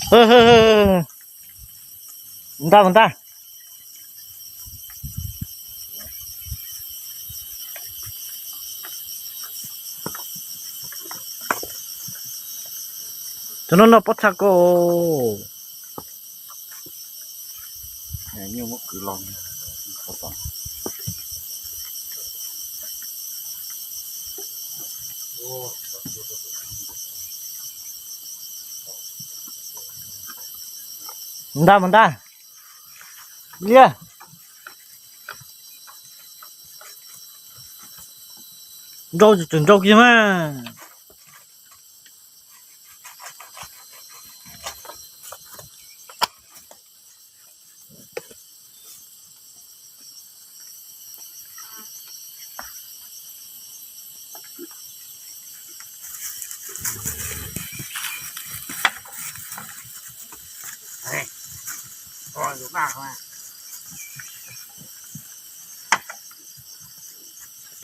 Mus ntaj, mus ntaj. Cov no noj pob txha ko. Mus ntaj, mus ntaj. Liab. Nrau tseem nrau kiag mas.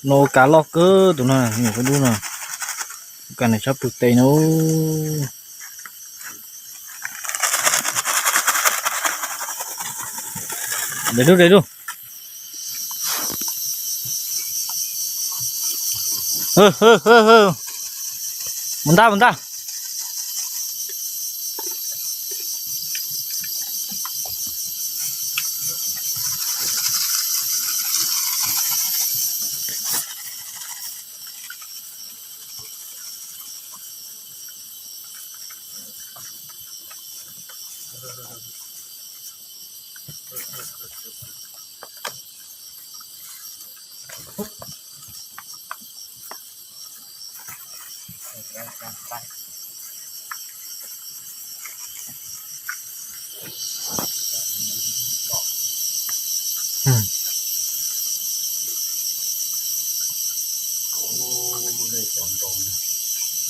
No kav loj kawg tus no, nyuam qhuav dub no. Kav nws sab pwg tes no. Dai lub, dai lub. Mus ntaj, mus ntaj.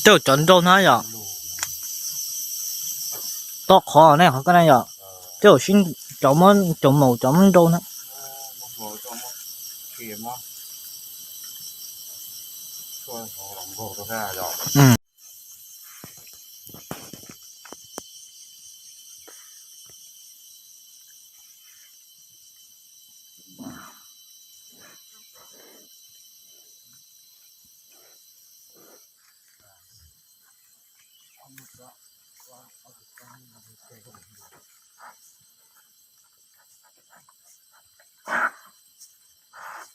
Tej cov nrau na yom. Toj qhov ne, qhov ko na yom. Tej zaum sib cov muab, cov maum cov muab nrau na.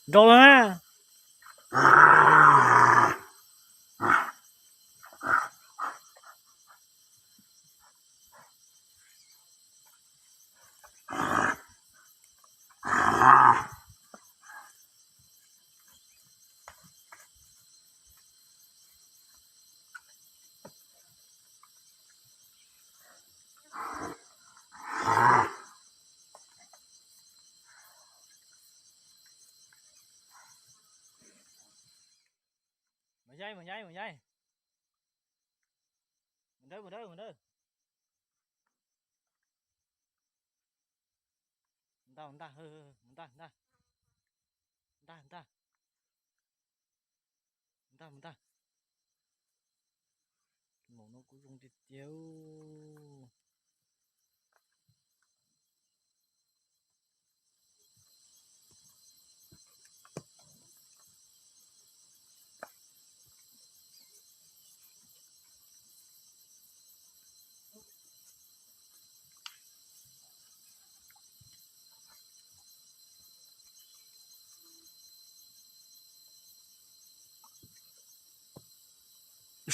Nrau na. Mus yaib, mus yaib, mus yaib. Mus dawb, mus dawb, mus dawb. Ntag, ntag, ntag, ntag. Ntag, ntag. Ntag, ntag. Maum no kuj zoo tiag tiag.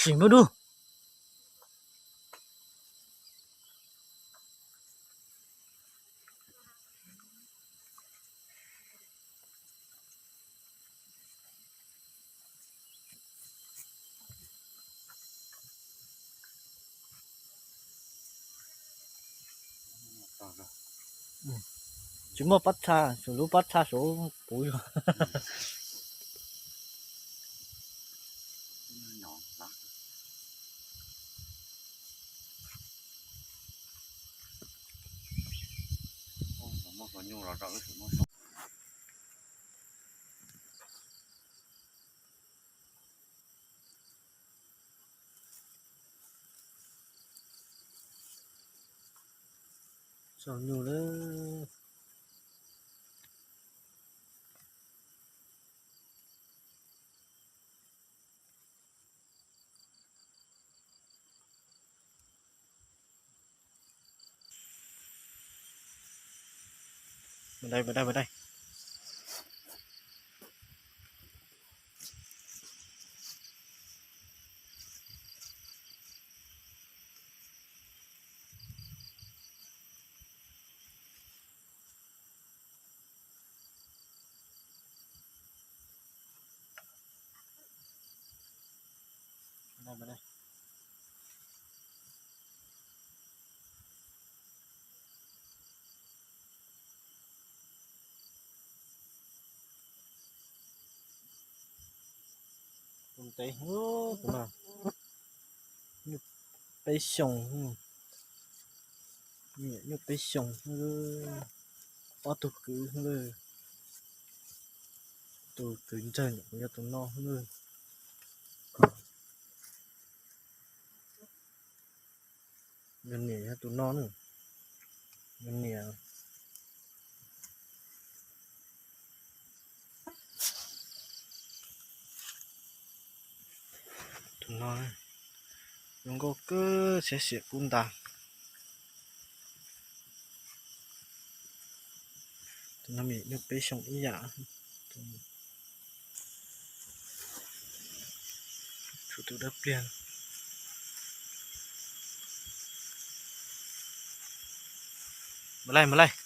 Sim muab dub. Tsis muaj pob txha, lub pob txha saud puv zog. Tsaus nyuj lawm. Mus dai, mus dai, mus dai. Tus no nyuj peb xyoos, nyuj peb xyoos, ob tug kwv, tus kwv ntxawg nyuam qhuav yog tus no. Yog niam yog tus no na. Yog niam. Tus no zoo nkauj kawg, siab xiam kub ntas. Tus no nyuj peb xyoos ib yam. Tshuav tus dawb pliag. Mus laij, mus laij.